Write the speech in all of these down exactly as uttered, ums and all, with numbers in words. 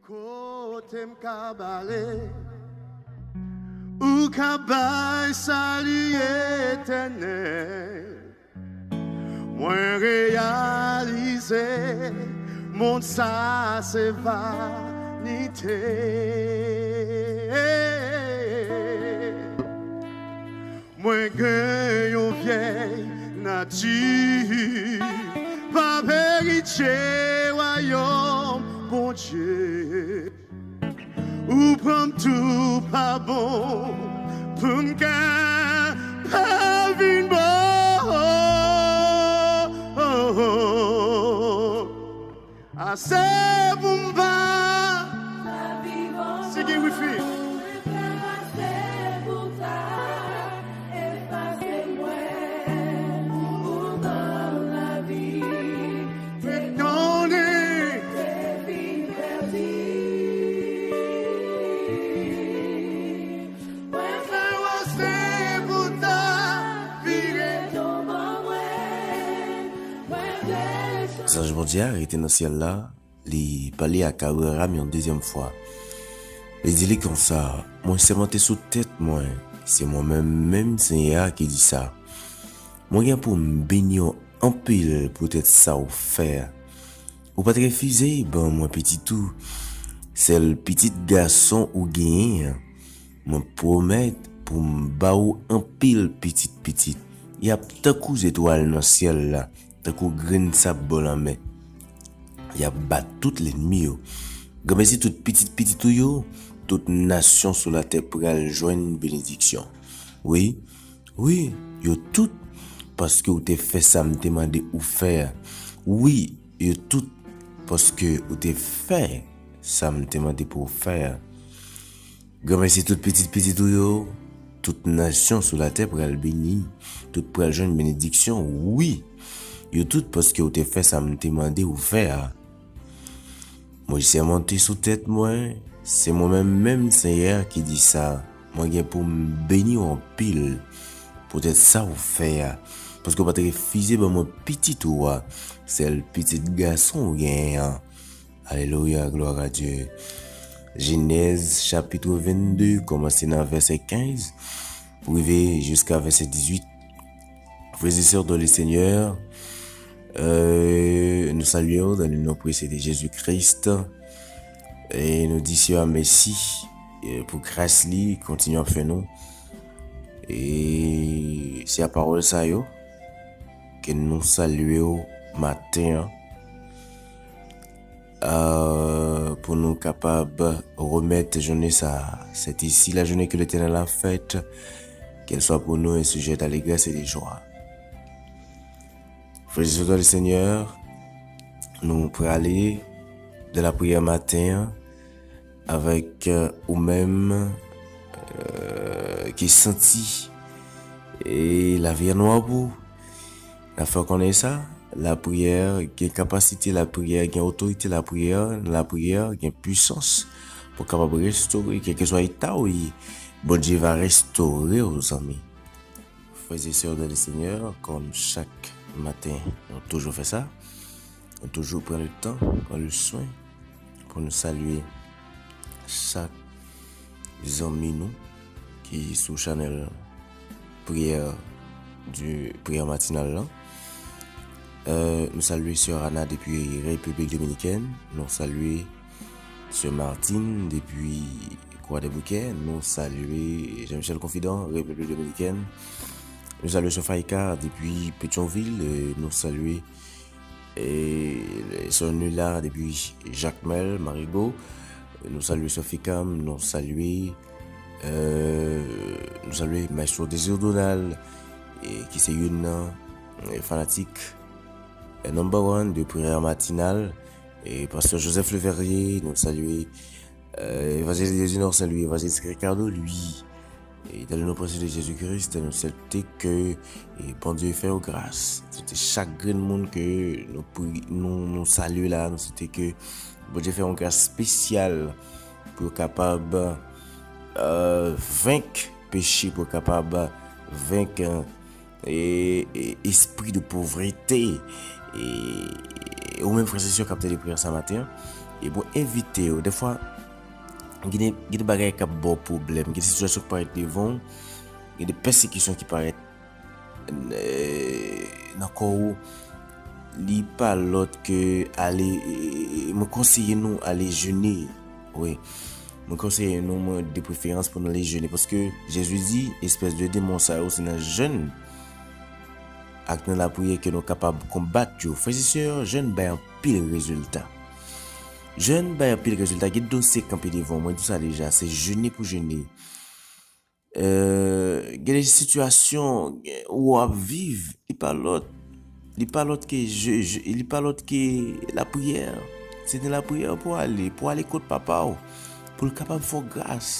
Kote m ka bale, ou ka bay sali etènèl. Mwen reyalize mond sa se vanite. Mwen gen yon vyèy nati, pa eritye wayòm Bondye. Ou pran m tou pa bon pou m ka pa vin bon. Ase pou m pa. Si gen wifi. Te konnen. Mwen fè wase pou ta vire. Zanj Bondye a rete nan syèl la, li pale ak Abraram yon dezyèm fwa. Li di li konsa, mwen sèmante sou tèt mwen, se mwen menm, menm Senyè a ki di sa. Mwen gen pou m beni w anpil poutèt sa w fè a. Ou pa t refize ban mwen pitit ou, sèl pitit gason ou genyen an. Mwen pwomèt pou m ba ou anpil pitit pitit. Y ap tankou zetwal nan syèl la, tankou grenn sab bò lanmè. Y ap bat tout lènmi yo. Granmèsi tout pitit pitit ou yo, tout nasyon sou latè pral jwenn benediksyon. Wi, wi, yo tout, paske ou te fè sa m te mande ou fè a. Wi, yo tout, paske ou te fè sa m te mande pou ou fè a. Granmèsi tout pitit pitit ou yo, tout nasyon sou latè pral beni, tout pral jwenn benediksyon, wi, yo tout paske ou te fè sa m te mande ou fè a. Mwen sèmante sou tèt mwen, se mwen menm, menm Senyè a ki di sa, mwen gen pou m beni w anpil poutèt sa ou fè a, paske ou pa t refize ban mwen pitit ou a, sèl pitit gason ou genyen an. Alelouya, glwa a Dye. Jenèz chapit vennde, kòmanse nan vèsè kenz pou rive jiska vèsè dizuit. Frères et sœurs dans le Seigneur, euh, nou salye w dans le nom précieux de Jésus-Christ. E nou di Senyè a mèsi, eh, pou gras li, kontinye ap fè nou. E se a pawòl sa yo ke nou salye w maten an. Euh, pou nou kapab remèt jounen sa a. C'est ici la journée que l'Éternel a faite, qu'elle soit pour nous un sujet d'allégresse et de joie. Frères et sœurs dans le Seigneur, nou prale de la priyè maten an avèk, euh, ou menm, euh, ki santi e lavi a nwa pou ou. N ap fè w konnen sa, lapriyè gen kapasite, lapriyè gen otorite, lapriyè, nan lapriyè gen pwisans pou kapab restore, kèlkeswa eta w ye, Bondye va restore w, zanmi. Frères et sœurs dans le Seigneur, comme chaque matin, nou toujou fè sa. Nou toujou pran le tan, pran le swen pou nou salye chak zanmi nou ki sou chanèl priyè di priyè matinal lan. Euh, nou salye Sè Ana depi Repiblik Dominikèn. Nou salye Sè Martine depi Kwadèboukè. Nou salye Jean-Michel Confident, Repiblik Dominikèn. Nou salye Sè Faïka depi Petyonvil. Euh, nou salye e Sè Nula depi Jakmèl, Marigo. Nou salye Sè Fikam, nou salye, euh, nou salye Maestro Désir Donald, e ki se youn nan, e, fanatik, e, number one de priyè matinal. E Pastè Joseph Leverrier, nou salye, euh, Evanjelis Désir, nou salye Evanjelis Ricardo, lui. E dans le nom précieux de Jésus-Christ, nou swete ke, e, Bondye fè w gras. Swete chak grenn moun ke nou pri-, nou, nou salye la, nou swete ke Bondye fè yon gras espesyal pou yo kapab, euh, venk peche, pou yo kapab venk, euh, e, e, espri de povrete. E, e ou menm, frè e sè, k ap tande priyè sa maten an, E mwen envite w, dèfwa, gen de, gen de bagay k ap ba w pwoblèm, gen de sitiyasyon k parèt devan w, gen de pèsekisyon ki parèt eh, nan kò w, li pa lòt ke ale, eh, mwen konseye nou ale jene. Wi. Mwen konseye nou, mwen, de preferans pou nou ale jene. Paske Jezi di, espès de demon sa yo, se nan jèn ak nan lapriyè ke nou kapab konbat yo. Frè e sè, jèn bay anpil rezilta. Jèn bay anpil rezilta. Gen dosye k kanpe devan w, mwen di w sa deja, se jene pou jene. Eh, gen de sitiyasyon, eh, ou ap viv, li pa lòt, li pa lòt ke je, je, li pa lòt ke lapriyè. Se nan lapriyè pou ale, pou ale kot papa w, pou l kapab fè w gras.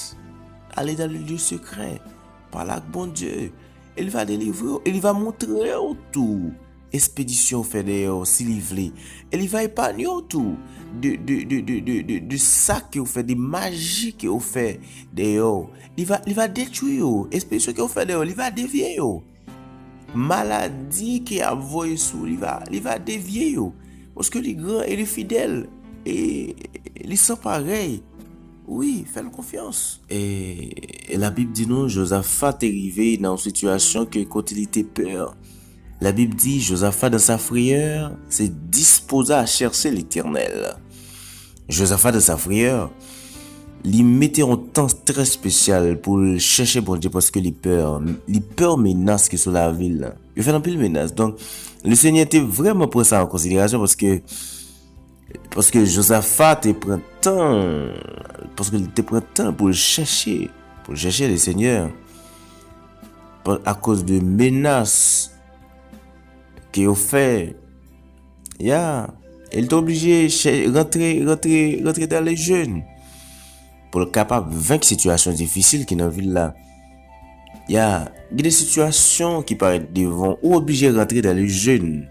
Ale dans le lieu secret, pale ak Bondye, e li va delivre w, e li va montre w tou espedisyon w fè dèyè w, si li vle. E li va epanye w tou de, de, de, de, de, de, de sa ke w fè, de maji ke w fè dèyè w. Li va, li va detwi yo. Espedisyon ke w fè dèyè w, li va devye yo. Maladi ke y ap voye sou, li va, li va devye yo. Paske li gran e li fidèl. E li san parèy. Wi, fè l konfyans. E, e Labib di nou, Jozafa te rive nan yon sitiyasyon ke kote li te pè. Labib di, Jozafa, dans sa frayeur, se dispoza a chèche Letènèl. Jozafa, dans sa frayeur, li mete yon tan trè espesyal pou l chèche Bondye paske li pè, li pè menas ki sou lavi l. Yo fè l anpil menas. Donk, Lesenyè te vrèman pran sa an konsiderasyon paske, paske Jozafa te pran tan, paske li te pran tan pou l chèche, pou l chèche Lesenyè. Pa, akoz de menas ke yo fè, ya, e l te oblije chè, rantre, rantre, rantre dans le jeûne pou l kapab venk sitiyasyon difisil ki nan vil la. Ya, gen de sitiyasyon ki parèt devan ou, oblije rantre dans le jeûne.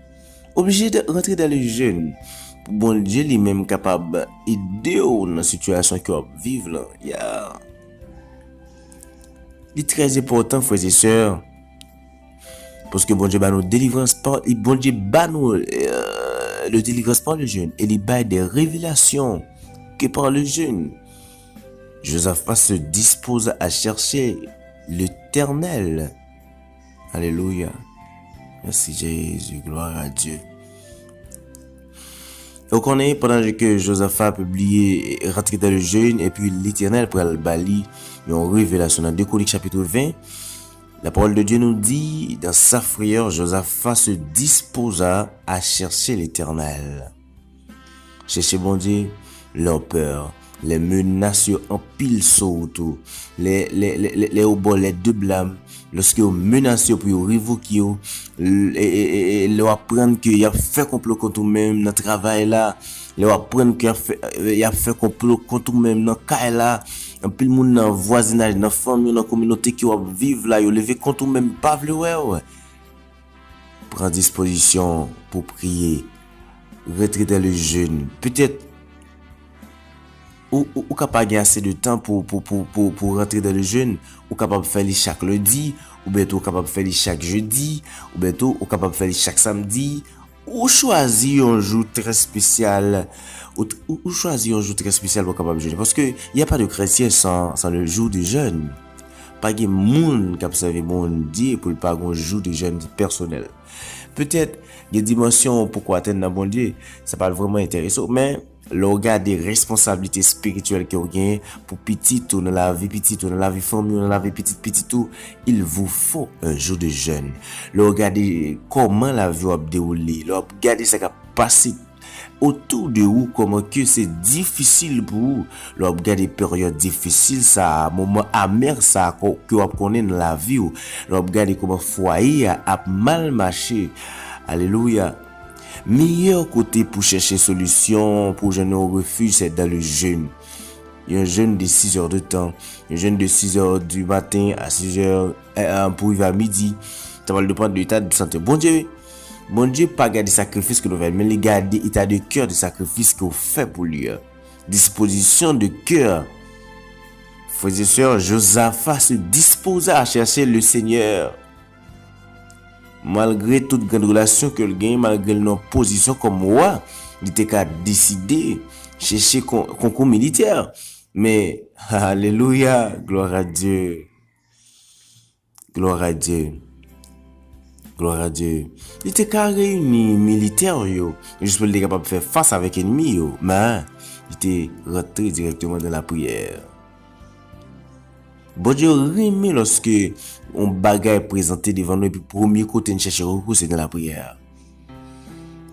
Oblije de, rantre dans le jeûne. Pou Bondye li menm kapab ede w nan sitiyasyon ke w ap viv lan. Ya. Li trè enpòtan, frè e sè, paske Bondye ba nou delivrans pa, li, Bondye ba nou, euh, le delivrans pa le jeûne, e li bay de revelasyon ke pa le jeûne. Jozafa se dispoza a chèche Letènèl. Alelouya. Mèsi, Jezi. Glwa a Dye. E w konnen, pandan ke Jozafa pibliye, rantre dans le jeûne, epi Letènèl pral ba li yon revelasyon. Nan de Kwonik chapit ven, la parole de Dieu nous dit, dans sa frayeur, Jozafa se dispoza a chèche Letènèl. Chèche Bondye, lè w pè, lè menas yo anpil sou ou tou, lè, lè, lè, lè, lè yo ba w lè de blam, lòske yo menase w pou yo revoke w, l-, e, e, e, e, lè w aprann ke y ap fè konplo kont ou menm nan travay la, lè w aprann ke y ap fè, y ap fè konplo kont ou menm nan kay la, anpil moun nan vwazinaj, nan fanmi w, nan kominote ke w ap viv la, yo leve kont ou menm, pa vle wè w. Pran dispozisyon pou priye. Rantre dans le jeûne. Petèt, ou, ou, ou ka pa gen ase de tan pou, pou, pou, pou, pou rantre dans le jeûne. Ou kapab fè li chak lendi, oubyen tou ou kapab fè li chak jedi, oubyen tou ou kapab fè li chak samdi. Ou chwazi yon jou trè espesyal. Ou, ou, ou chwazi yon jou trè espesyal pou w kapab jene. Paske y a pas de chrétien sans, sans le jour de jeûne. Pa gen moun k ap sèvi Bondye pou l pa gen yon jou de jeûne pèsonèl. Petèt, gen dimansyon ou poko atenn nan Bondye, sa pa vrèman enterese w, men lè w gade responsablite espirityèl ke w genyen pou pitit ou, nan lavi pitit ou, nan lavi fanmi w, nan lavi pitit pitit ou, il vous faut un jour de jeûne. Lè w gade kòman lavi w ap dewoule, lè w ap gade sa k ap pase otou de ou, kòman ke se difisil pou ou, lè w ap gade peryòd difisil sa a, moman amè sa a ko-, ke w ap konnen nan lavi w, lè w ap gade kòman fwaye a ap mal mache. Alelouya. Meyè kote pou chèche solisyon, pou jwenn yon refij, se dans le jeûne. Yon jeûne de six heures de temps, yon jeûne de six heures du matin à six heures, eh, eh, pou rive a midi. Sa pral depann de eta de sante. Bondye, Bondye pa gade sakrifis ke nou fè, men li gade eta de kè de sakrifis ke w fè pou li a. Dispozisyon de kè. Frè e sè, Jozafa se dispoza a chèche le Senyè. Malgre tout gran relasyon ke l genyen, malgre l nan pozisyon kòm wa, li te ka deside chèche kon-, konkou militè. Men, alelouya, glwa a Dye. Glwa a Dye. Glwa a Dye. Li te ka reyini militè yo, jis pou li te kapab fè fas avèk ènmi yo, men li te rantre dirèkteman nan lapriyè. Bondye renmen lòske yon bagay prezante devan nou, epi premye kote n chèche rekou, se nan lapriyè.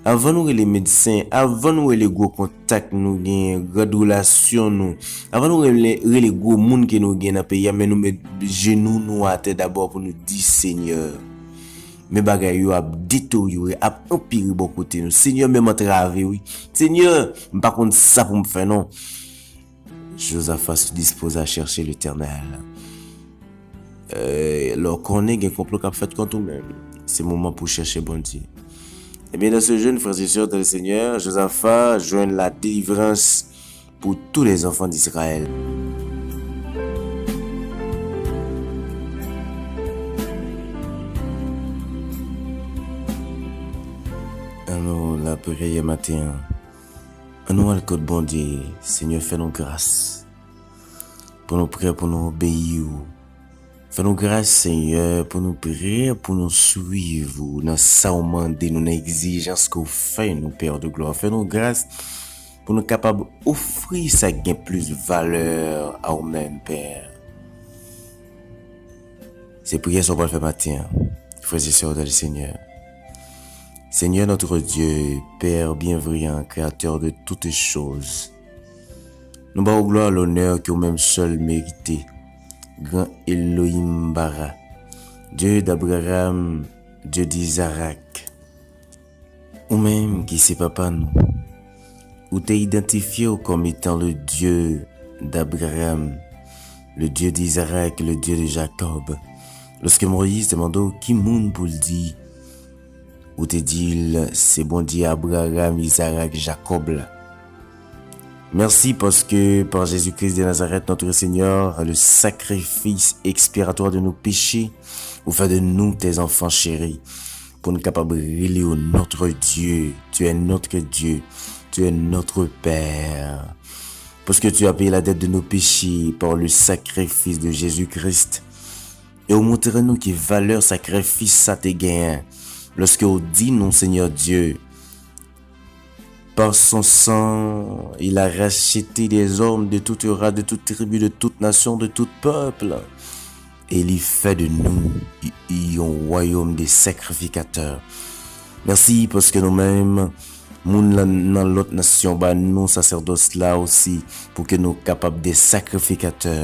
Avan nou rele medsen, avan nou rele gwo kontak nou genyen, gran relasyon nou, avan nou rele, rele gwo moun ke nou gen nan peyi a, men nou met jenou nou atè dabò pou nou di, Senyè, men bagay yo ap deteryore, ap anpire bò kote nou. Senyè, men m antrave, wi. Senyè, m pa konn sa pou m fè, non. Jozafa se dispoze a chèche Letènèl. E, lè w konnen gen konplo k ap fèt kont ou menm, se moman pou w chèche Bondye. Ebyen, dans ce jeûne, frères et sœurs dans le Seigneur, Jozafa jwenn la délivrance pour tous les enfants d'Israël. Ann nou lapriyè maten an. Ann nou al kot Bondye. Senyè, fè nou gras pou nou prè pou nou obeyi w. Fè nou gras, Senyè, pou nou prè pou nou swiv ou nan sa w mande nou, nan egzijans ke w fè nou, Père de gloire. Fè nou gras pou nou kapab ofri sa ki gen plis valè a w menm, Pè. Se priyè sa w pral fè maten an, frères et sœurs dans le Seigneur. Seigneur notre Dieu, Père bienveillant, Créateur de toutes choses, nou ba w glwa, lonè ke w menm sèl merite, gran Elohim Bara, Dieu d'Abraham, Dieu d'Isaac. Ou menm ki se papa nou, ou te idantifye w kòm etan le Dieu d'Abraham, le Dieu d'Isaac, le Dieu de Jacob. Lòske Moyiz te mande w ki moun pou l di, ou te di l, se Bondye Abraham, Izarak, Jakòb la. Merci parce que par Jésus-Christ de Nazareth, notre Seigneur, le sacrifice expiatoire de nos péchés, ou fè de nou tes enfants chéris, pou n kapab rele w notre Dieu. Tu es notre Dieu. Tu es notre Père. Parce que tu as payé la dette de nos péchés par le sacrifice de Jésus-Christ. E w montre nou ki valè sakrifis sa te genyen. Lòske w di nou, Senyè Dye, par son sang, il a racheté des hommes de toute race, de toute tribu, de toute nation, de tout peuple. E li fè de nou y-, yon wayòm de sakrifikatè. Mèsi paske nou menm, moun nan, nan lòt nasyon ba nou sasèdòs la osi, pou ke nou kapab de sakrifikatè.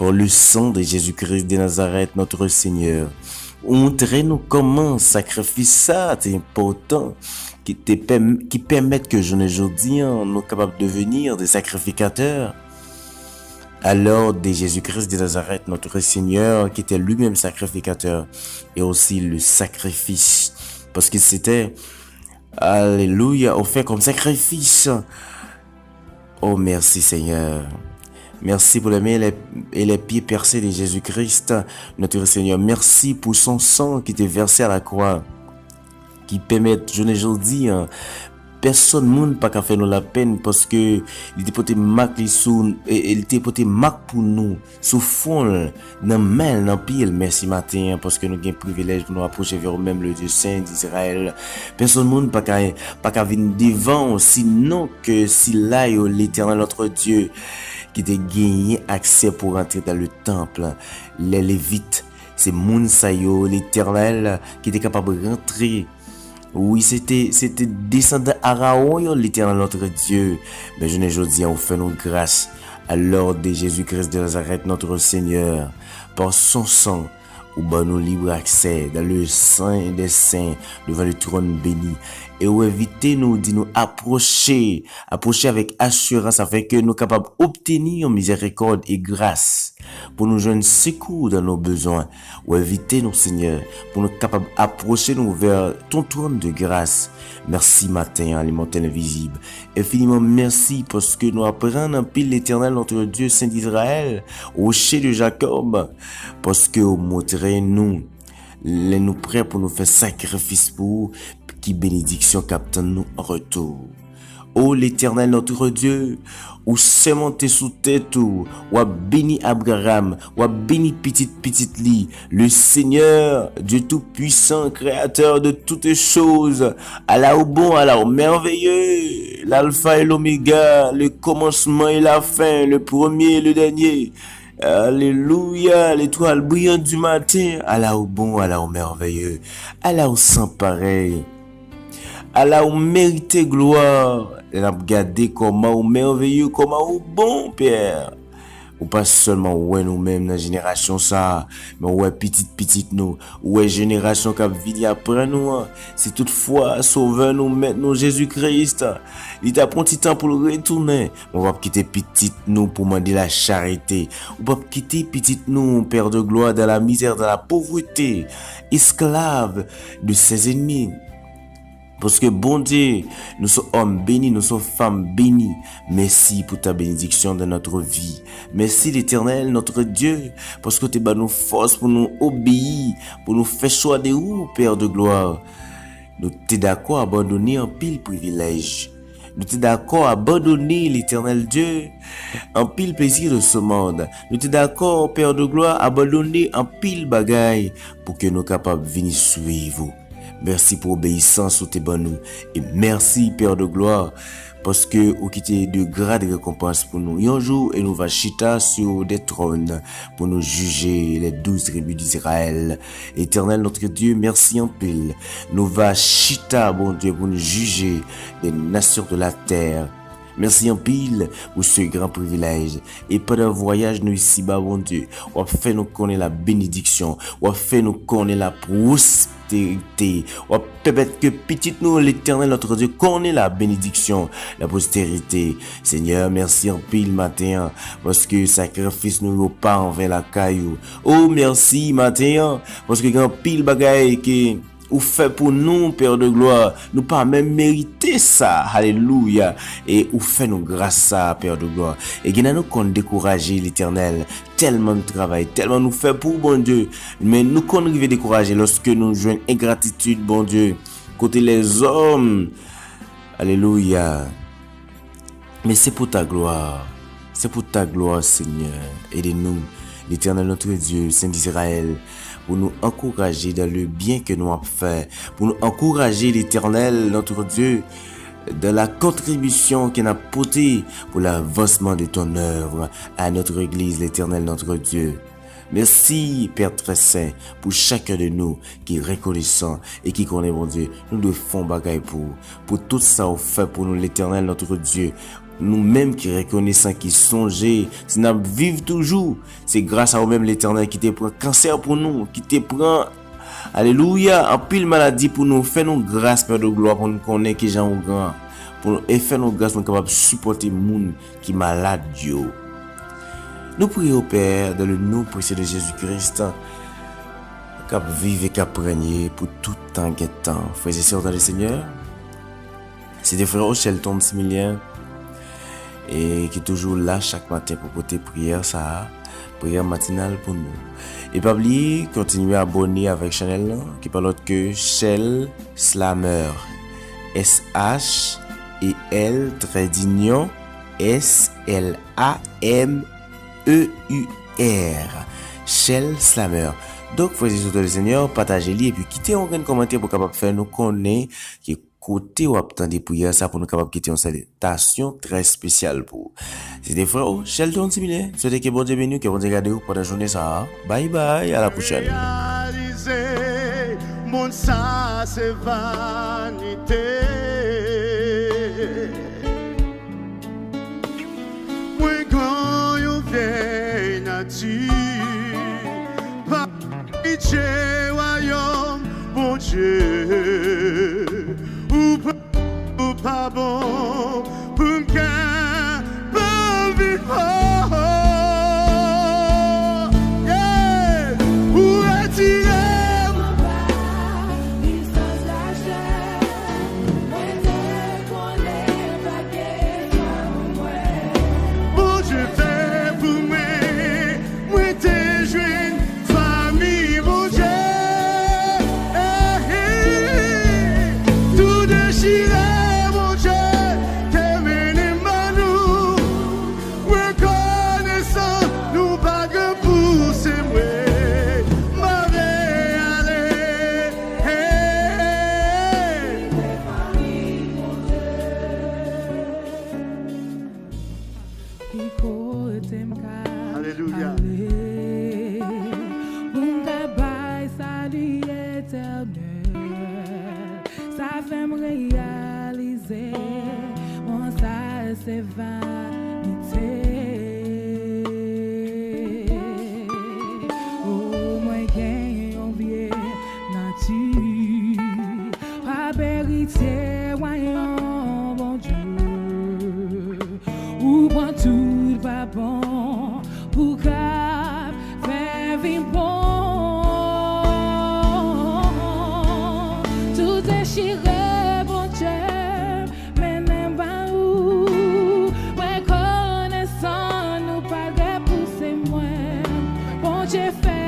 Par le sang de Jésus-Christ de Nazareth, notre Seigneur. Ou montre nou kòman sakrifis sa te enpòtan, ki te pèm-, ki pèmèt ke jounen jodi an, nou kapab devenir de sakrifikatè. Alors, de Jésus-Christ de Nazareth, notre Seigneur, qui était lui-même sacrificateur, et aussi le sacrifice. Parce que c'était, alléluia, offert comme sacrifice. Oh, merci Seigneur. Merci pour les mains et les, et les pieds percés de Jésus-Christ, notre Seigneur. Merci pour son sang qui était versé à la croix, ki pèmèt jounen jodi an, pèsonn moun pa ka fè nou lapenn, paske li te pote mak li sou, e, e li te pote mak pou nou sou fwon l, nan men l, nan pye l. Mèsi maten an, paske nou gen privilèj pou nou apwoche vè ou menm, le Dieu saint d'Israël. Pèsonn moun pa ka, pa ka vin devan w, sinon ke sila yo, Letènèl notre Dieu, ki te genyen aksè pou rantre dans le temple. Les Lévites, se moun sa yo, Letènèl, ki te kapab rantre. Wi, se te, se te desandan Arawon yo, Letènèl notre Dieu. Men jounen jodi an, ou fè nou gras. Alors, de Jésus-Christ de Nazareth, notre Seigneur, par son sang, ou ban nou libre accès dans le Saint des Saints, devant le trône béni. E ou envite nou, di nou, apwoche, apwoche avèk asirans, afin ke nou kapab obtenir miséricorde et grâce, pou nou jwenn sekou dans nos besoins. Ou envite nou, Senyè, pou nou kapab apwoche nou vè ton trône de grâce. Mèsi maten an, Letènèl envizib. Enfiniman mèsi paske nou aprann anpil, Letènèl, notre Dieu, Saint d'Israël, Rocher de Jacob, paske ou montre nou, lè nou prè pou nou fè sakrifis pou ou, ki benediksyon k ap tann nou an retou. O Letènèl, notre Dieu, ou sèmante sou tèt ou, w ap beni Abraram, w ap beni pitit pitit li. Le Seigneur, Dieu Tout-Puissant, Créateur de toutes choses, ala ou bon, ala ou mèveye, l'Alpha et l'Oméga, le commencement et la fin, le premier et le dernier. Alelouya, l'étoile brillante du matin, ala ou bon, ala ou mèveye, ala ou san parèy. Ala ou merite glwa. Lè n ap gade kòman ou mèveye, kòman ou bon, Pè. Ou pa sèlman wè nou menm nan jenerasyon sa a, men ou wè pitit pitit nou, ou wè jenerasyon k ap vini apre nou an. Si toutfwa Sovè nou, Mèt nou, Jezi Kris, li ta pran ti tan pou l retounen, men w ap kite pitit nou pou mande lacharite. Ou p ap kite pitit nou, Père de gloire, dans la misère, dans la pauvreté, esclave de ses ennemis. Paske Bondye, nou se òm beni, nou se fanm beni. Mèsi pou ta benediksyon dans notre vie. Mèsi, Letènèl, notre Dieu, paske w te ban nou fòs pou nou obeyi, pou nou fè chwa de ou, Père de gloire. Nou te dakò abandone anpil privilèj. Nou te dakò abandone, Letènèl Dye, anpil plezi de ce monde. Nou te dakò, Père de gloire, abandone anpil bagay pou ke nou kapab vini swiv ou. Mèsi pou obeyisans ou te ban nou. E mèsi, Père de gloire, paske ou kite de grad rekonpans pou nou. Yon jou, et nous va chita sur des trônes pour nous juger les douze tribus d'Israël. Éternel notre Dieu, mèsi anpil. Nou va chita, Bondye, pou nou jije les nations de la terre. Mèsi anpil pou ce grand privilège. E pandan vwayaj nou isiba, Bondye, w ap fè nou konnen la benediksyon, w ap fè nou konnen la pwospè. Pwospèrite. W ap pèmèt ke pitit nou, Letènèl notre Dieu, konnen la benediksyon, la pwospèrite. Senyè, mèsi anpil maten an, paske sakrifis nou yo pa anven lakay ou. O, mèsi maten an, paske gen anpil bagay ke ou fè pou nou, Père de gloire. Nou pa menm merite sa. Alelouya. E ou fè nou gras sa, Père de gloire. E gen nan nou konn dekouraje, Letènèl. Tèlman nou travay, tèlman nou fè pou ou, Bondye. Men nou konn rive dekouraje lòske nou jwenn engratitid, Bondye. Kote lèzòm, alelouya. Men se pou ta glwa. Se pou ta glwa, Senyè. Ede nou, Letènèl notre Dieu, Sen Izrayèl, pou nou ankouraje dans le bien ke nou ap fè. Pou nou ankouraje, Letènèl notre Dieu, dans la contribution ke n ap pote pour l'avancement de ton œuvre à notre église, Letènèl notre Dieu. Mèsi, Pè trè sen, pou chakè de nou ki rekonesan e ki konnen, Bondye, nou dwe fè yon bagay pou ou, pou tout sa ou fè pou nou, Letènèl notre Dieu. Nou menm ki rekonesan, ki sonje, si n ap viv toujou, se gras a ou menm, Letènèl, ki te pran kansè pou nou, ki te pran Alelouya, anpil maladi pou nou, fè nou gras, Pè de glwa, pou nou konnen kijan ou gran, pou nou, e fè nou gras pou nou kapab sipòte moun ki malad yo. Nou priye, o Pè, dans le nom précieux de Jésus-Christ, k ap viv e k ap renye pou tout tan gen tan. Frè e sè, tande Senyè. Se te frè ou, Shelton Similien, e ki toujou la chak maten pou pote priyè sa a, priyè matinal pou nou. E pa bliye, kontinye abòne avèk chanèl lan, ki pa lòt ke Shel Slameur. S H E L, trè dinyon, S L A M E U R. Shel Slameur. Donk, frè e sè, tande Senyè, pataje li, epi kite yon grenn kòmantè pou kapab fè nou konnen ki kote w ap tande priyè sa pou nou kapab kite yon salitasyon trè espesyal pou ou. Se te frè ou, Shelton Similien. M swete ke Bondye beni w, ke Bondye gade w pandan jounen sa a. Bye bye, à la prochaine. Reyalize mond sa se vanite. Mwen gen yon vyèy nati. Pa pitye wayòm Bondye. Ou pa, ou pa bon pou m kapab viv. Oh, yeah. Ou retire m. Bondye fè pou mwen, mwen te jwenn fanmi Bondye. Eh, eh. Ki kote m ka Alelouya. Ale pou m ka bay sali etènèl. Sa fè m reyalize mwen sa se vanite. O, mwen gen yon vye nati, pa eritye wayòm Bondye. Ou pran tout pa bon pou ka fè vin bon. Tout dechire, Bondye, mennen m ba ou. Mwen konesan ou pa repouse mwen. Bondye fè